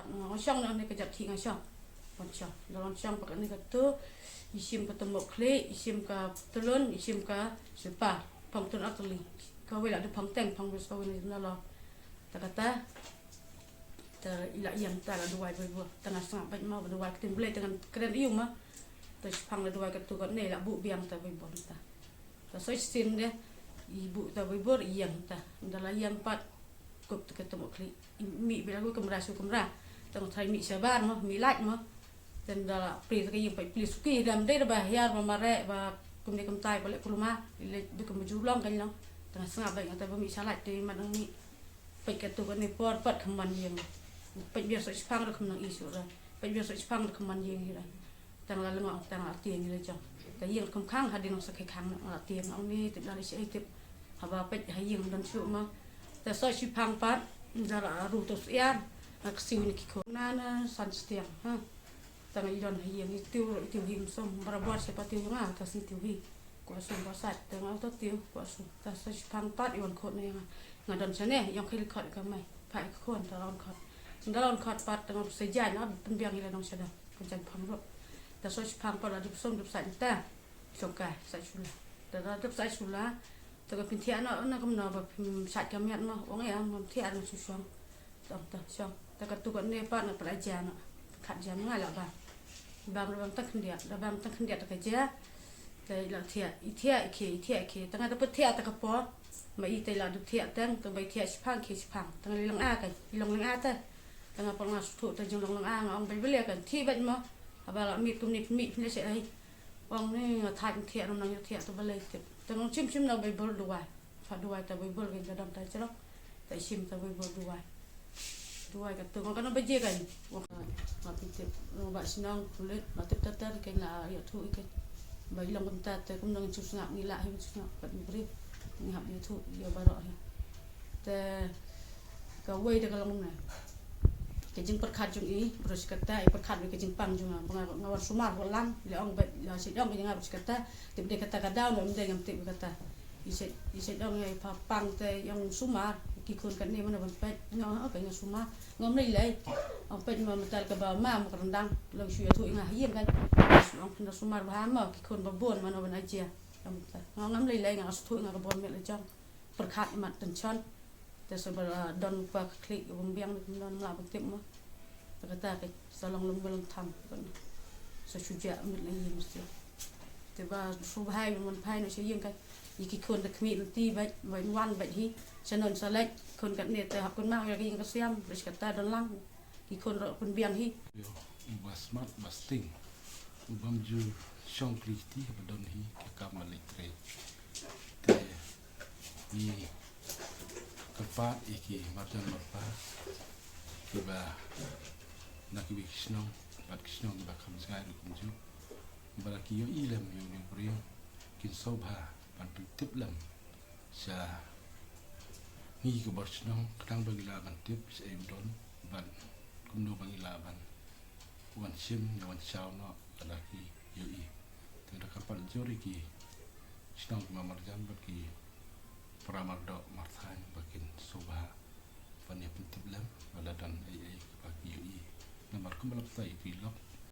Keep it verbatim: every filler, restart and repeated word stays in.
Nga shong na ne ka jat thik nga shong. Wan shong. Da wan shong pat kane katu. I shim ka tymok khlieh, i shim ka tulun, i shim ka silpa. Phong tulun ar tylli. Kawei la dei phong teng, phong bes kawei na la. Ta kata. Ta i la ïeng ta la duwai bha bha. Ta nga sngap bad ma ba duwai ka ktien Blei ta ngan kren ïa u ma. Ta shiphang la duwai katu kane la buh biang ta bha bha ta. Ta soi sien de i buh ta bha bha ïeng ta. Da la ïeng pat. Kup ta ka tymok khlieh. I mih bad la gu kamra shu kamra. Ta nga trai mih shabar ma, mih lait ma. Ten da la pli ta ka ïing pait pli suki dam de da ba hiar ba mareh ba kumne kumtai ba leh kulma. Leh du kum ba ju long kan long. Ta nga sngap bad nga ta ba mih sha lait te ma dang mih. Peit katu kane por pat kham man ïing. Peit biar soi shiphang ruh kham nang i shuh ra. Peit biar soi shiphang ruh kham man ïing hi ra. Tang la lyngngoh tang la tieng hi la jong. Ta ïing kham khang hadien nang sa khang nang la tieng ong ni tip la li shi tip. Haba peit ha ïing don shuh ma. Ta soi shiphang pat da la ru tu sian. Nga ksiu ni ki khun. Na na san stiang ha. Tang i don ha ïing i tiu i tiu hi msom barabor sa pa tiu nga ta sin tiu hi. Kwah sum ba sat, tang auto tiu, kwah sum. Ta soi shiphang pat i wan khot ne nga. Nga don shane, i ong khili khot ka mai. Pha i khon ta la wan khot. Nga la wan khot pat tang sa jan, ap pynbiang i la nong shada. Ka jan phang ruh. Ta soi shiphang pat la dup sum dup sat ta. Shong ka, sat shula. Ta la dup sat shula. Ta ka pynthiah na, na kumno ba pyn sat ka miat ma. Ong ïa, ma pynthiah na shu shong. Tang ta shong. Ta katu kane pat nga pynlait jia na. Khat jia nga la bam. Bam la bam tang khyndiat, la bam tang khyndiat ta ka jia. Ta i la thiah, i thiah i khie, i thiah i khie. Ta nga ta pynthiah ta ka por. Ma i ta i la du thiah tang, ta ba i thiah shiphang khie shiphang. Ta nga li long a ka, i long long a ta. Ta nga por nga suthu ta jing long long a nga ong bai bele ka. Thi bait mo. Haba la mit kum ni mit ni se ai. Ong ni nga thait thiah nang thiah ta balei tip. Ta nga ong chim chim na bai bol duwai. Pha duwai ta Baibl kan ka dang ta chrok. Ta shim ta Baibl duwai. Duwai ka tu kan ba je kan. Wah, ma pi tip. Ba shnong pulit, ma tip ta ter kan la ïa thu kan. Ba ilong kan ta ter kum nang chu sngap ngi la hi chu sngap pat ni bri. Ngi hap ïa thu ïa baroh hi. Te ka wei da ka long na. Ka jingpyrkhat jong i, bro shi kata i pyrkhat wei ka jingpang jong nga. Ba nga nga wan sumar ko lang, le ong ba la shi dong ka jingap shi kata. Tip de kata ka daw, le ong de ngam tip kata. I shet, i shet ong ïa i pha pang te ïong sumar, ki khun katne mano ban peit, nga, okay, nga sumar, ngam lei lei. Ong peit ma matal ka ba ma ma ka rendang, long shu ïa thu i nga ha ïing kan. Ong phin da sumar ba ha ma, ki khun ba bun mano ban ajia. Ong ta, nga ngam lei lei, nga shu thu i nga ka bun met la jong. Pyrkhat i mat tension. Te sa ba, ah, don pa ka khlieh, ka bym biang, ka bym don la ba tip ma. Te kata ka sa long lem ba long tham. Sa shu ja mit la ïing mesti. Te ba shu bhai, ba man bhai na sha ïing ka. Ïa ki khun da khmih lynti bad, bad wan bad hi. Sha non sa leit, khun katne te hap khun ma, ïa ka ïing ka siam, bad shi kata don lang. Ki khun ruh pynbiang hi. Ïa, u ba smat ba sting. U bym ju shong kli kti ba don hi, ka kam ba leit trei. Te ngi kyrpad ïa ki marjan marpa kiba na kiwei ki shnong bad ki shnong kiba kham jngai ruh kumjuh ba la ki ïohi lem ïa une u briew kin sngewbha ban pyntip lem sha ngi ki bor shnong khnang ba ngi lah ban tip shaei u don bad kumno ba ngi lah ban wan shim ne wan shaw noh lada ki ïohi. Te da kyrpad jur ïa ki shnong ki marjan bad ki para mardoh marthaiñ ba kin sngewbha ban ïa pyntip lem ba la don ei ei ba ki ïohi. Namar kumba la pynthei ïa ki lok